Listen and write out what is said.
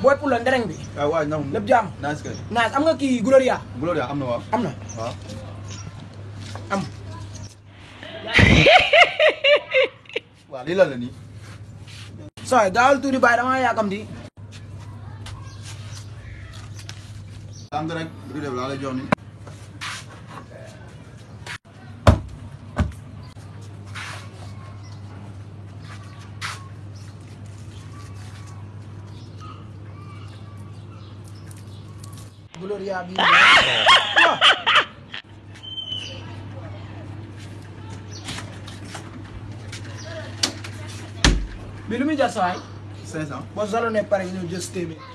boy pour la ndereng bi. waaw ñam lépp jàmm. nice kay. Nice am nga kii Gloria. Gloria am na waaw. am na waaw. am. waaw lii lan la nii. sooy gaawal tuuti bàyyi dama yàkkamti. tànk rek du def laa lay jox nii. Gloria bi. bi lu muy jar sawaay. 500. boo solo ne pare ñu jël téeméer.